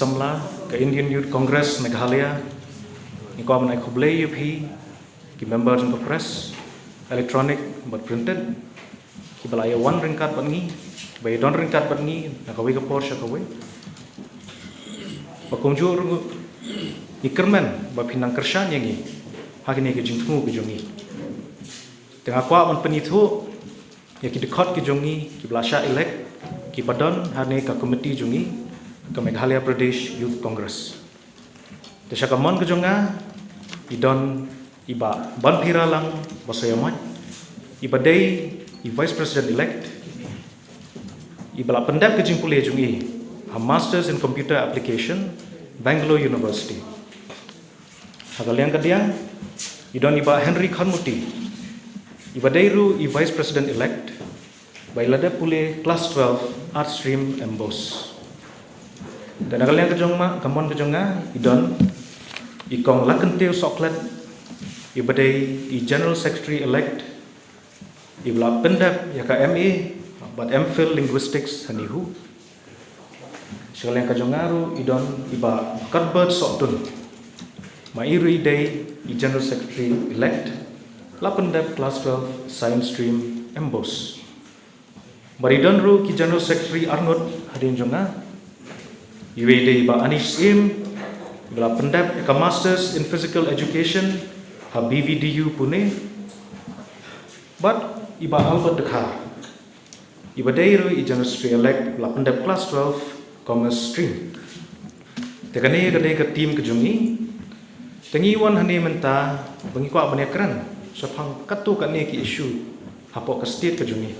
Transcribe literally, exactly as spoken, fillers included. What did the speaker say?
Samla ka Indian Youth Congress Meghalaya, ngi kwah ban ai khublei ïa phi ki member jong ka press, electronic bad printed, kiba la ïa wan ryngkat bad ngi, ba ïa don ryngkat bad ngi na kawei ka por sha kawei. Ba kumjuh ruh ngi kyrmen ba phin nang kyrshan ïa ngi ha kine ki jingthmu ki jong ngi. Te nga kwah ban pynithuh ïa ki dkhot ki jong ngi kiba la shah elect, kiba don hangne ka committee jong ngi, ka Meghalaya Pradesh Youth Congress. Te sha ka mon ka jong nga i don i Bah Banphiralang Basaiawmoit, iba dei i Vice President elect, iba la pyndep ka jingpule jong i ha Masters in Computer Application, Bangalore University. Ha ka liang ka diang i don i Bah Henry Khanmuti, iba dei ruh i Vice President elect, ba i la dep pule class twelve Art Stream MBOSE. Te na ka liang ka jong nga, ka mon ka jong nga, i don i Kong Lakhyntiew Sohkhlet, iba dei i General Secretary elect, iba la pyndep ïa ka M A bad M Phil Linguistics ha NEHU. Sha ka liang ka jong nga ruh i don i Bah Cuthbert Sohtun, ma i ruh i dei i General Secretary elect, la pyndep class twelve Science Stream MBOSE. Bad i don ruh ki General Secretary arngut hadien jong nga, iwei i dei i Bah Anish Syiem, iba la pyndep ïa ka Masters in Physical Education ha B V D U Pune, bad i Bah Albert Dkhar, iba dei ruh i General Secretary elect, la pyndep class twelve Commerce Stream. Te kane ka dei ka team ka jong ngi. Te ngi wan hangne mynta ba ngi kwah ban ïakren shaphang katto katne ki issue hapoh ka state ka jong ngi.